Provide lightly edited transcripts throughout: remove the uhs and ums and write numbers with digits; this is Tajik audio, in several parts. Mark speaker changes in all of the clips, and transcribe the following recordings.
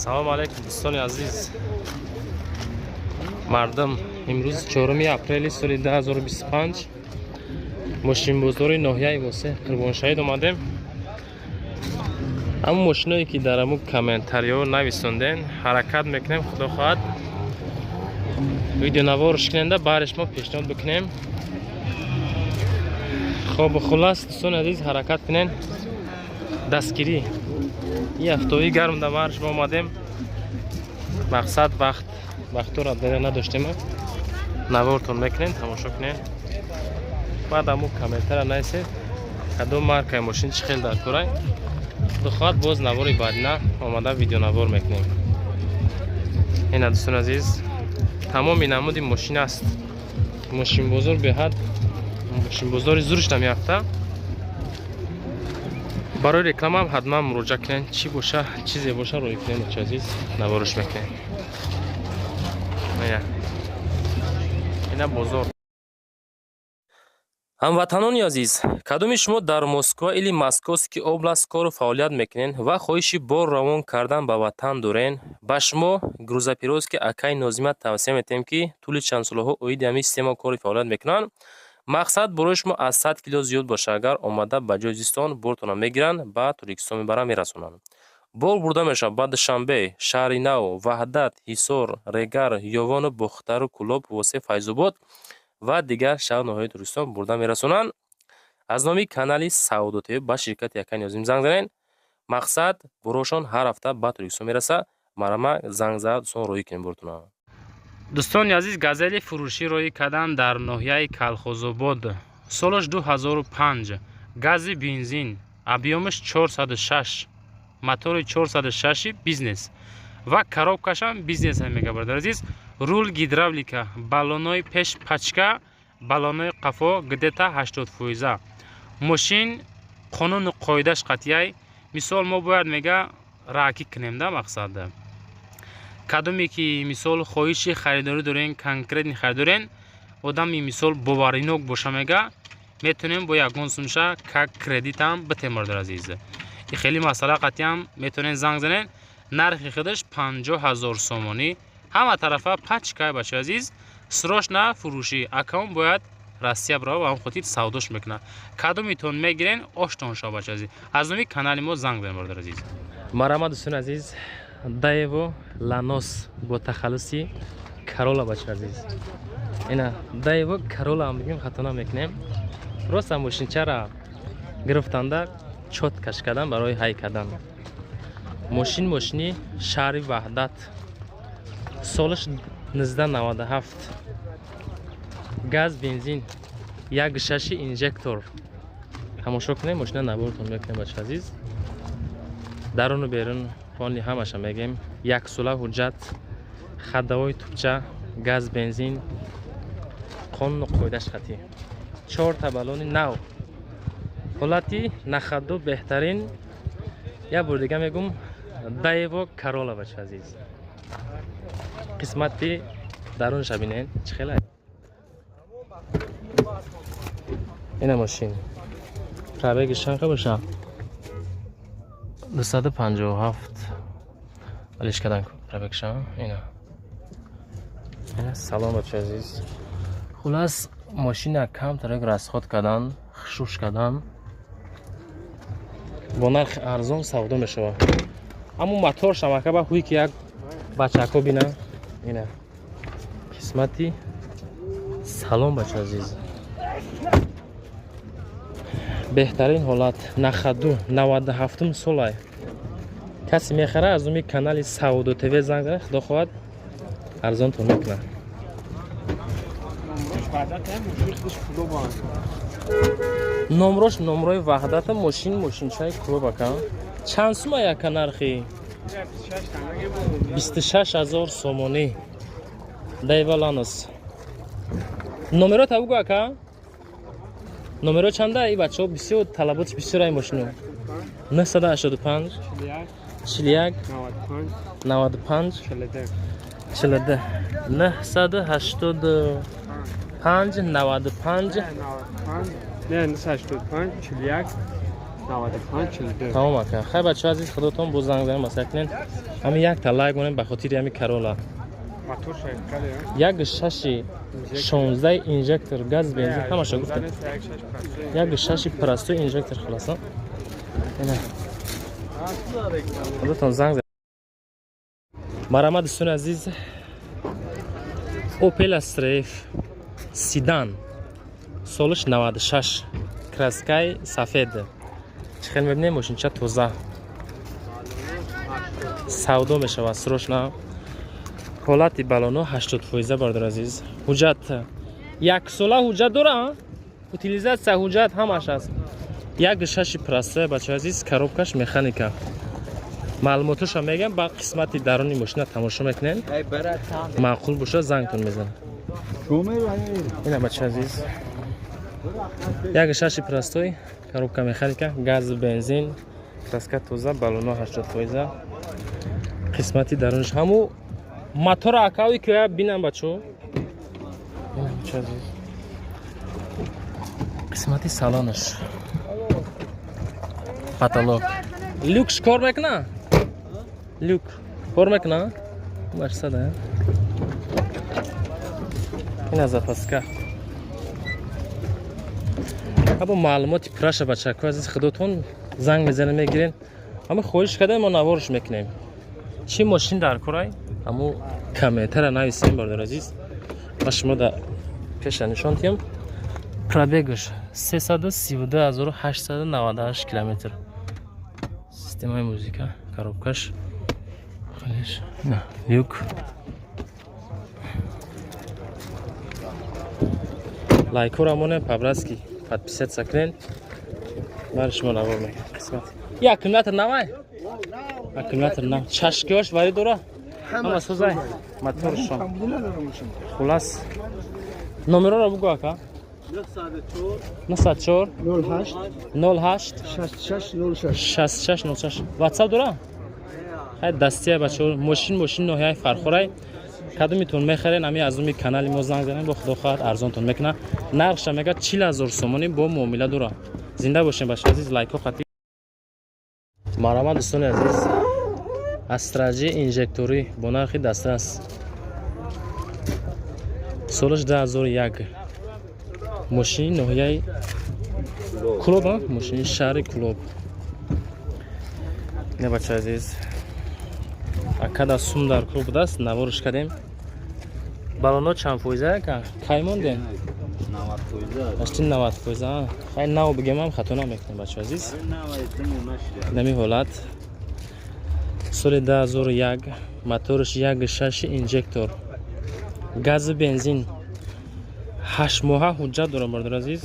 Speaker 1: Салому алайкум, дӯстони азиз, мардум. Имрӯз 4 апрели соли 2025, мошинбозори ноҳияи Восеъ, Қурбоншаҳид омадем. Ҳамун мошиное, ки дар ҳамун комментариҳо нависонден, ҳаракат мекунем, худо хоҳад, видеонаворш куненда бареш мо пешниҳод бикунем. Хоб, хуллас, дӯстони азиз, ҳаракат кунен, дастгирӣ. Ин ҳафтои гарм да марш мо омадем. Мақсад, вақт вақтора надоштем. Навортон мекунем, тамошо кунем. Баъд ҳамун комментара нависед, кадом маркаи мошин чӣ хел дар корай. Худо хоҳад, боз навори баъдина омада видеонавор мекунем. Ина, дӯстони азиз, тамоми намуди мошин аст. Мошинбозор беҳад мошинбозори зурш намеафта. Барои рекламаам ҳатман муроҷиат кунед. Чӣ боша, чизе боша, роҳӣ кунед, бача азиз, наворш мекунем. Ина бозор. Ҳамватанони азиз, кадоми шумо дар Москва или Московский область кору фаъолият мекунед ва хоҳиши бор равон кардан ба ватан дорен, ба шумо грузоперевозки акаи Нозима тавсия метиҳем, ки тӯли чанд солаҳо оиди ҳамин система кори фаъолият мекунанд. Мақсад, борои шумо аз 100 кило зиёд боша, агар омада ба ҷои зистон бортонро мегиранд, ба Тоҷикистон мебаранд, мерасонанд. Бор бурда мешавад ба Душанбе, Шаҳри Нав, Ваҳдат, Ҳисор, Регар, Ёвону Бохтару Кӯлоб, Восеъ, Файзобод ва дигар шаҳру ноҳияҳои Тоҷикистон бурда мерасонанд. Аз номи канали Савдо ТВ ба ширкати акаи Нозим занг занед. Мақсад, борошон ҳар ҳафта ба Тоҷикистон мерасад. Марама, занг зада, дӯстон, роҳӣ кунем бортона. Дӯстони азиз, Газели фурӯшӣ роҳӣ кардан дар ноҳияи Калхозобод. Солаш 2005, гази бензин, объёмаш 406, мотори 406 бизнес ва коробкашам бизнес мега. Бародар азиз, рул гидравлика, баллонои пеш пачка, баллонои қафо где-то 80 фоиза. Мошин қонуну қоидаш қатъияй. Мисол, мо бояд, мега, раъкӣ кунем да. Мақсад, кадоме ки, мисол, хоҳиши харидорӣ дорен, конкретный харидорен, одами, мисол, боваринок боша, мега, метавонем бо ягон сумша как кредитам битем. Бародар азиз, и хеле масъала қатъиам метавонен занг занен. Нархи худаш 50 000 сомонӣ, ҳама тарафа пачкай. Бачаи азиз, срочно фурӯшӣ. Акаон бояд Россия бирава, ба ҳам хотир савдош мекунад. Кадомитон мегирен, оштон шава. Бачаи азиз, аз номи канали мо занг занен, бародар азиз. Марама, дӯстони азиз, Даево Ланос бо тахаллуси Карола. Бачаи азиз, ина Даево Карола ҳам бигем, хато намекунем. Роста мошинчара гирифтанда, чот каш кардан барои ҳай кардан. Мошин мошини шаҳри Ваҳдат, солаш 1997, газ бензин, як шаши инжектор. Тамошо кунем мошина, набортон мекунем. Бача азиз, даруну берун пони ҳамаша мегем. Яксола ҳуҷҷат, ходовой тупча, газ бензин, қонуну қоидаш қатъӣ, чорта баллони нав, ҳолати на ходу беҳтарин. Як бор дига мегум, Даево Карола. Бача азиз, қисмати дарунша бинен, чӣ хела. Ина мошин пробеги чанқа боша? 257. Алиш кардан пробегша. Ина, ина. Салом, бача азиз. Хулас, мошина камтарак расход кардан, хушуш кардан, бо нархи арзон савдо мешавад. Аммо мотор шамака ба ҳуй, ки як бачако бина. Ина қисмати. Салом, бача азиз. Беҳтарин ҳолат, на ходу, 97-ум солай. Касе мехара, аз номи канали Савдо ТВ занг зана, худо хоҳад, арзонтон мекунад.
Speaker 2: Ваҳдат ҳам мошини худаш Кӯлоб аст.
Speaker 1: Номрош номрои Ваҳдата, мошин мошинчаи Кӯлоб. Ака, чанд сума яка нархи? 26 000 сомонӣ. Даева Ланос. Номеро та бугӯ, ака, номеро чанда? И бачаҳо бисёр талаботш бисёр ай мошино. 985 41 95 42. 985 95.
Speaker 2: Не, 985 41. 95 42.
Speaker 1: Тамом, ака. Хай, бачаҳо азиз, худотон боз занг занем, масъала кунен. Ҳамин якта лайк монем ба хотири ҳами Карола.
Speaker 2: Мотор шайкале.
Speaker 1: Як шаши 16, инжектор, газ, бензин, ҳамаша гуфтем. Як шаши простой, инжектор, хулоса. Ина. Худотон занг занем. Марҳамат, дӯстони азиз. Opel Astra F седан. Солаш 96. Краскаи сафед. Чӣ хел мебинем, мошинча тоза. Савдо мешавад срочно. Ҳолати балоно 80 фоиза, бародар азиз. Ҳуҷҷат яксола ҳуҷҷат дора, утилизация, ҳуҷҷат ҳамаш аст. Як шаши простая, бача азиз, коробкаш механика. Маълумотоша мегам, ба қисмати даруни мошина тамошо мекунем. Маъқул боша, зангтон мезанам. Ина, бача азиз, як шаши простой, коробка механика, газ, бензин, краска тоза, балоно 80 фоиза. Қисмати даруниш, ҳаму мотора акави ки бинам, бачо. Ина, бача азиз, қисмати салонаш, потолок, люкш кор мекуна, люк кор мекуна, 800. Ина запаска. Або маълумоти пурраша, бачако азиз, худотон занг мезанем, мегирен. Ҳама хоҳиш кардем, мо наворш мекунем. Чӣ мошин дар корай, ҳаму комментара нависем, бародар азиз. Ма шумо да пеша нишон диҳам. Пробегаш 332 898 километр. Системаи музика, коробкаш хелеш, на люк. Лайкора монем, по-братски подписаться кунен. Бар шумо навор мекунем. Қисмат и аккумулятор навай, аккумулятор нав, чашкиҳош вари дора, ҳама созай, моторшон. Хулас, номероро бугӯ, ака. 904
Speaker 2: 08
Speaker 1: 08
Speaker 2: 66 06.
Speaker 1: 66 06. Ватсап дора? Хай, дастия, бачаҳо. Мошин ноҳияи Фархорай. Кадомитон мехарен, ами аз уми канали мо занг занем, бо худо хоҳад арзонтон мекуна. Нархша мега 40 000 сомонӣ, бо муомила дора. Зинда бошем, бачаҳо азиз, лайкҳо қатӣ. Марҳамат, дӯстони азиз, Астра Ҷи инжекторӣ бо нархи дастрас. Солаш 2001. Мошини ноҳияи Кулоб, а? Мошини шаҳри Кулоб. Не, бача азиз, акада сум дар кор будааст, наворш кардем. Балоно чанд фоиза, ака? Кай мондем? Почти 90 фоиза. Хай, нав бигемам, хато намекунем, бача азиз. Нами ҳолат. Соли 2001, моторш 1.6 инжектор, газу бензин, 8 моҳа ҳуҷҷат дорам, бародар азиз.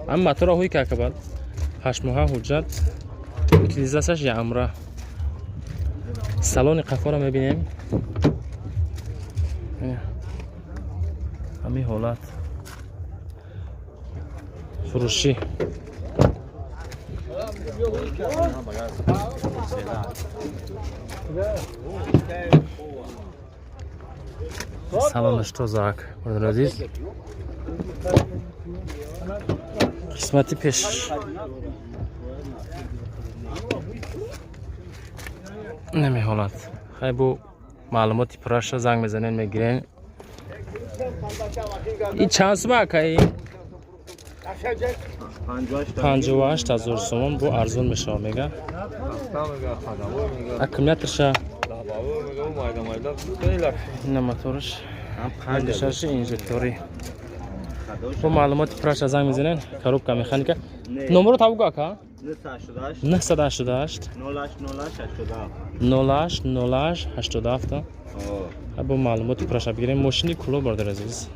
Speaker 1: Ам мотора ҳуй какабад, 8 моҳа ҳуҷҷат, утилизатсияш яамра. Салони қафоро мебинем. Ҳамин ҳолат фурӯшӣ. Салонаш тозаак, бародар азиз. Қисмати пеш намеҳолат. Хай, бу маълумоти пурраша занг мезанен, мегирен. И чанд сума, акаи? 58 000 сомон, бо арзон мешава, мега. Аккумуляторша ина, моторш шаши инжекторӣ. Бо маълумоти пурраша занг мезанен. Коробка механика. Номеро табугу, ака. 988 08 08 87. Бо маълумоти пурраша бигирем. Мошини Кулоб, бародар азиз.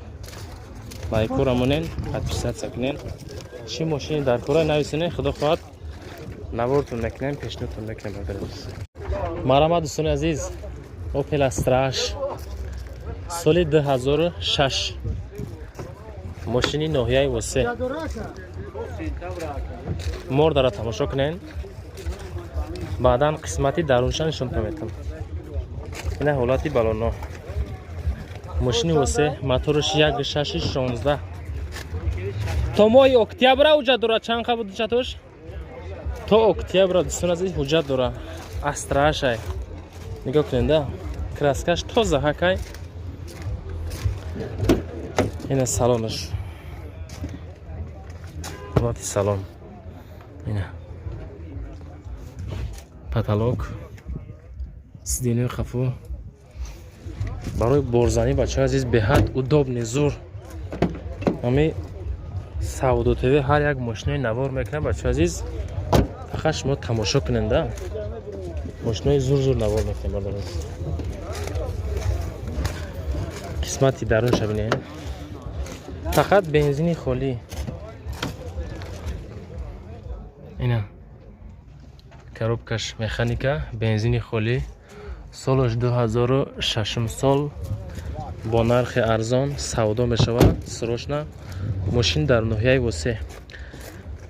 Speaker 1: Лайкора монен, подписаться кунен. Чӣ мошини дар кора, нависенен, худо хоҳад навортон мекунем, пешниҳодтон мекунем, бародар азиз. Марҳамат, дӯстони азиз, Opel Astra H, соли 2006, мошини ноҳияи Восе. Мордара тамошо кунен, баъдан қисмати дарунша нишонтон метам. Ина ҳолати балоно. Мошини Восе, моторш 1.6 16. То моҳи октябра ҳуҷҷат дорад. Чанд қа буд ҳуҷҷатош? То октябра, дӯстон азиз, ҳуҷҷат дора. Астраашай, нигоҳ кунед, да, краскаш тоза ҳакай. Ина салонаш, ҳолати салон, ина потолок, сиденьои хафу барои борзанӣ, бачаҳои азиз, беҳад удобный, зур. Ами Савдо ТВ ҳар як мошинои навор мекунад, бачаҳои азиз, фақат шумо тамошо кунед, да, мошинои зур зур навор мекунем, бародар азиз. Қисмати дарунша бинед, фақат бензини холӣ. Ина коробкаш механика, бензини холӣ, солаш 2006 сол, бо нархи арзон савдо мешавад. Срочно мошин дар ноҳияи Восе,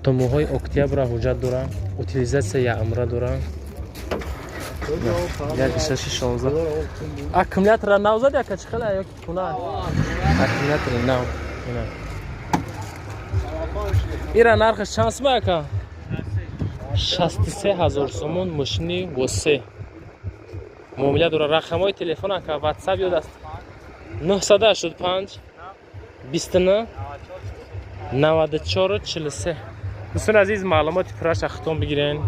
Speaker 1: то моҳҳои октябра ҳуҷҷат дора, утилизация яъмра дора. 1.6 16. Аккумулятора нав зад яка, чӣ хела ё куна? Аккумулятори нав. Ина ира нархаш чанд сума, яка? 63 000 сомон. Мошини Восе муомила дора. Рақамҳои телефон, ака, ватсап ёд аст: 985 29 94 43. Дӯстони азиз, маълумоти пурраша хитон бигирен,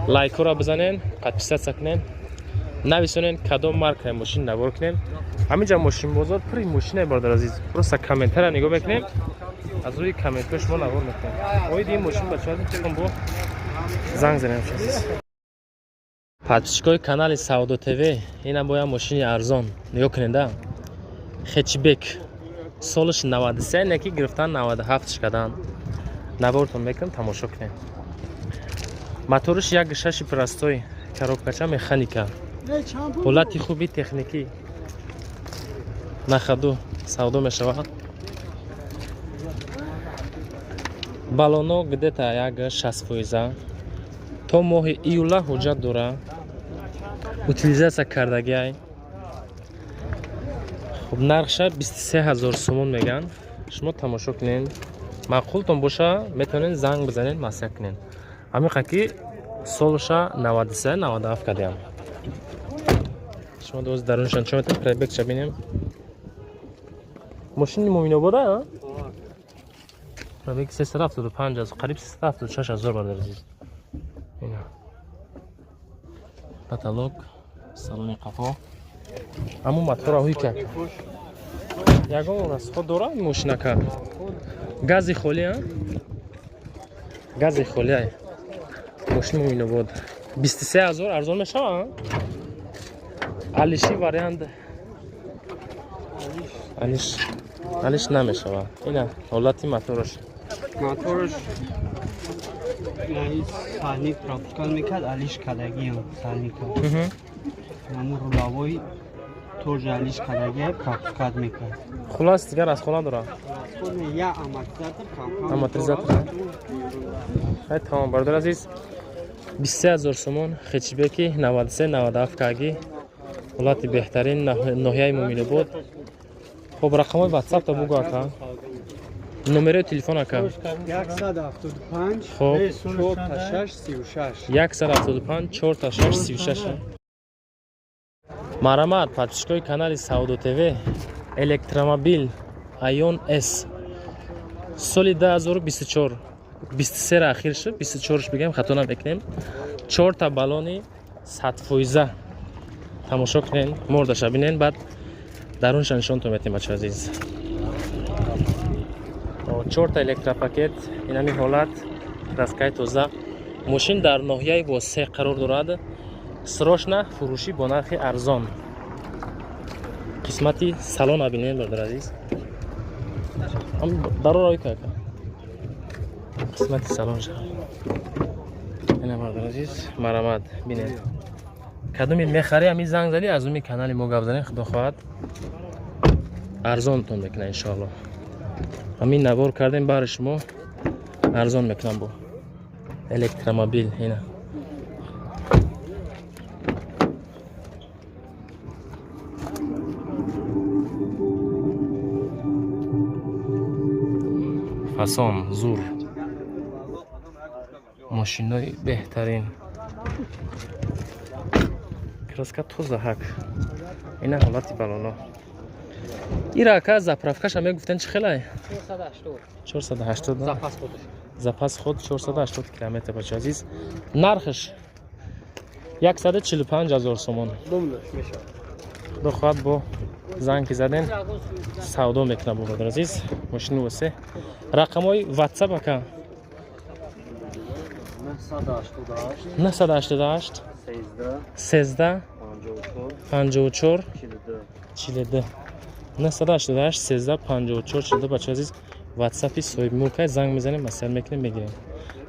Speaker 1: лайкҳоро бизанен, подписаться кунен, нависонен кадом маркаи мошин навор кунем. Ҳаминҷа мошинбозор пури мошине, бародар азиз. Просто комментария нигоҳ мекунем, аз рӯи комментҳои шумо навор мекунем. Оиди ин мошин, бачаҳо, бо занг занем. Азиз подписчикои канали Савдо ТВ, ина боя мошини арзон, нигоҳ кунед, да, хэтчбек, солаш 93, неки гирифтан 97 шкадан. Навортон мекунам, тамошо кунед. Моториш 1.6 простой, коробкача механика, ҳолати хуби техникӣ, на ходу савдо мешавад. Балоно где-то як 60%. То моҳи июла ҳуҷҷат дора, утилизация кардагиай. Хуб, нархша 23 000 сомон меган. Шумо тамошо кунед, маъқултон боша, метавонед занг бизанед, маслиҳат кунед. Ҳамиқа ки солша 93, 97 кардиам. Шумо доз даруншан чо метавонед пробегша бинем. Мошини Муминобода пробег 375 ҳазор, қариб 376 ҳазор, бародар азиз. Ина потолок, салони қафо, ҳамун мотора ҳуй кард. Ягон расход дора мошинака? Гази холӣ, а, гази холӣ. Ай мошини Муминобод 23 000 арзон мешава. Алиши вариант, алиш намешава. Ина ҳолати мотораш.
Speaker 2: Мотораш яъни сальник пропускать мекард, алиш кардагиам сальника. Ҳамун рулевой тоже алиш кардагия, пропускать мекард.
Speaker 1: Хулас, дигар аз хона дора.
Speaker 2: Я амортизатор кам.
Speaker 1: Амортизатор. Ай, тамом, бародар азиз, 23 000 сомон, хэтчбеки 93, 97 каги, ҳолати беҳтарин, ноҳияи Муминобод. Хуб, рақамҳои ватсапта бугӯ, ака, номерои телефон, ака.
Speaker 2: 175.
Speaker 1: Хуб.
Speaker 2: 4 6 36.
Speaker 1: 175 4 6 36. Марҳамат, подписчикои канали Савдо ТВ, электромобил Айон С, соли 2024, 23 ахир шуд, 24 бигем, хато намекунем. Чорта баллони 100%. Тамошо кунен, мордаша бинен, баъд дарунша нишонтон метем, бача азиз. Чорта электропакет, инами ҳолат, краскаи тоза. Мошин дар ноҳияи Восе қарор дорад. Срочно фурӯшӣ бо нархи арзон. Қисмати салона бинед, бародар азиз, дарора ка қисмати салон ина, бародар азиз, марамат, бинед. Кадоми мехарӣ, ами занг задӣ, аз уми канали мо гап занед, худо хоҳад, арзонтон мекунад, иншоалло. Ҳамин навор кардем баҳри шумо, арзон мекунам бо электромобил. Ина фасон, зур. Мошинои беҳтарин, краска тозаҳак. Ина ҳолати балоно. Ира, ака, заправкаша мегуфтен, чӣ хелай? 480. Запас ход 480 километр. Бача азиз, нархш 145 ҳазор сомон. Худо хоҳад, бо занг ки заден, савдо мекунам. Бародар азиз, мошини восе. Рақамҳои Ватсап, ака? 988 13 54 42, 988 13 54 42. Бача азиз, Ватсапи соҳибмулкай. Занг мезанем, маслиҳат мекунем, мегирем.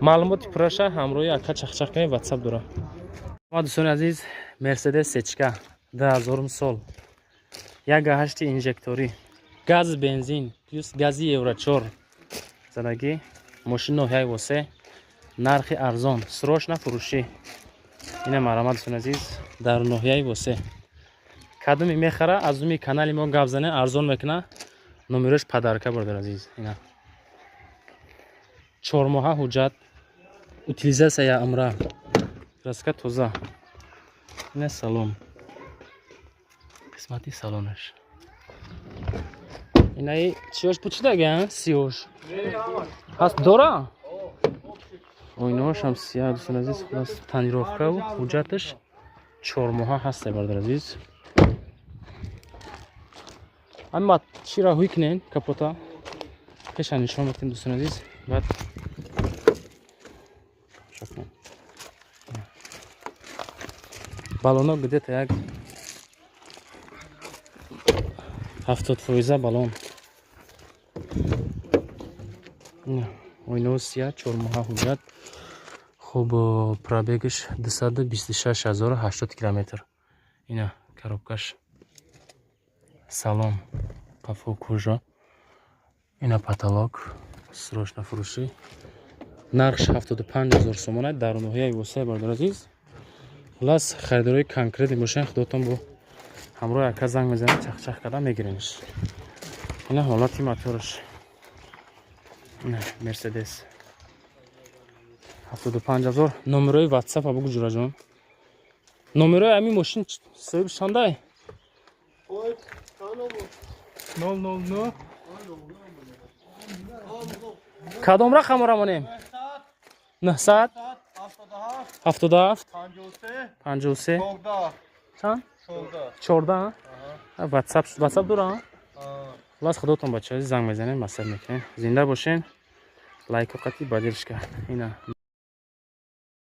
Speaker 1: Маълумоти пурраша ҳамроҳи ака чахчах кунем, Ватсап дора. Ма, дӯстони азиз, Мерседес сечка, 2000-ум сол, 1,8 инжекторӣ, газ бензин плюс гази евро 4 задагӣ. Мошин ноҳияи Восе, нархи арзон, срочно фурӯшӣ. Ина марҳамат, дӯстони азиз, дар ноҳияи Восе. Кадоме мехара, аз думи канали мо гап зане, арзон мекуна. Номерош подарка, бародар азиз. Ина 4 моҳа ҳуҷҷат, утилизация амра, краска тоза. Ина салон, қисмати салонаш. Инаи чиёш пучидага, сиёш ҳаст, дора, оинаошам сия. Дӯстони азиз, хулас, тонировкаву ҳуҷҷаташ 4 моҳа ҳаста, бародар азиз. Ама чира ҳуй кунен, капота пеша нишон метем, дӯстони азиз. Баъд тамошо кунем. Балоно где-то як 70 фоиза балон. Оинао сия, 4 моҳа ҳуҷҷат. Хуб, пробегаш 226 080 километр. Ина коробкаш, салон, қафо кожа, ина потолок. Срочно фурӯшӣ, нархш 75 000 сомона, дар ноҳияи Восеа. Бародар азиз, хулас, харидорои конкретный бошанд, худотон бо ҳамроҳи ака занг мезанед, чахчах карда мегиренш. Ина ҳолати мотораш. Ина Мерседес, 75 000. Номерои Ватсапа бугу, ҷураҷон. Номерои ҳамин мошин, соҳиб чандай?
Speaker 3: 009.
Speaker 1: Кадом рақамро монем? 977 53 чанд? 14. Ватсап дора. Хулас, худотон, бачаҳо, занг мезанем, маслиҳат мекунем. Зинда бошен. Лайку қати поддержка. Ина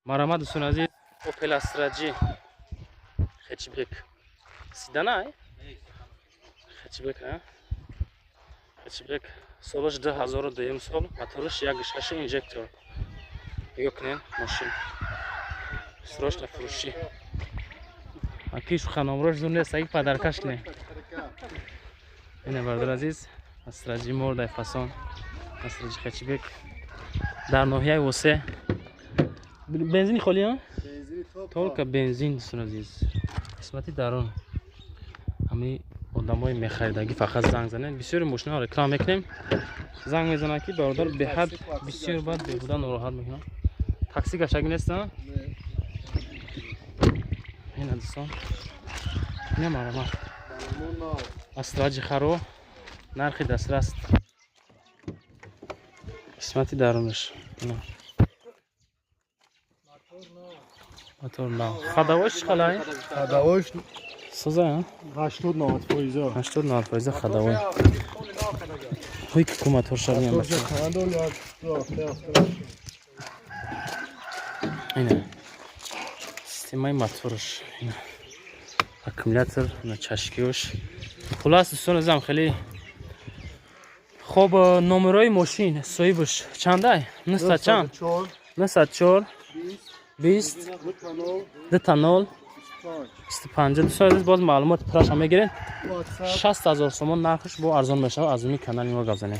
Speaker 1: марҳамат, дӯстони азиз, Опел Астра Ҷи хэтчбек, седанай, хэтчбек, хэтчбек, солаш 2002 сол, мотораш 1,6 инжектор. Нигоҳ кунед, мошин срочно фурӯшӣ. Аки шуханомрош зур нест, аги подаркаш кунем. Ина, бародар азиз, Астра Ҷи мордай фасон, Астра Ҷи хэтчбек, дар ноҳияи Восе. Бензини холӣ, только бензин. Дӯстон азиз, қисмати дарун. Ҳами одамои мехаридагӣ фақат занг занед. Бисёри мошинаро реклама мекунем, занг мезанад, ки бародар, беҳад бисёр, баъд беҳуда нороҳат мекунад. Такси гаштагӣ неста. Ина, дӯстон, ина марҳамат, Астра Ҷи харо, нархи дастрас. Қисмати дарунаш ина, мотор нав. Ходовойш чӣ қалай?
Speaker 3: Ходовойш
Speaker 1: соза.
Speaker 3: 80 90 фоиза.
Speaker 1: 80 90 фоиза ходовой. Ҳуй ки ку мотор шавиям.
Speaker 3: Моторша як ду ҳафта ҳафта.
Speaker 1: Ина системаи мотораш, ина аккумулятор, ина чашкиёш. Хулас, дӯстон азам, хеле хоб. Номерои мошин, соҳибаш чандай? Нуҳсад чанд? 904 20 00 25. Дӯстон азиз, боз маълумоти пурраша мегиред. 60 000 сомон нархш, бо арзон мешавад, аз уми канали мо гап занем.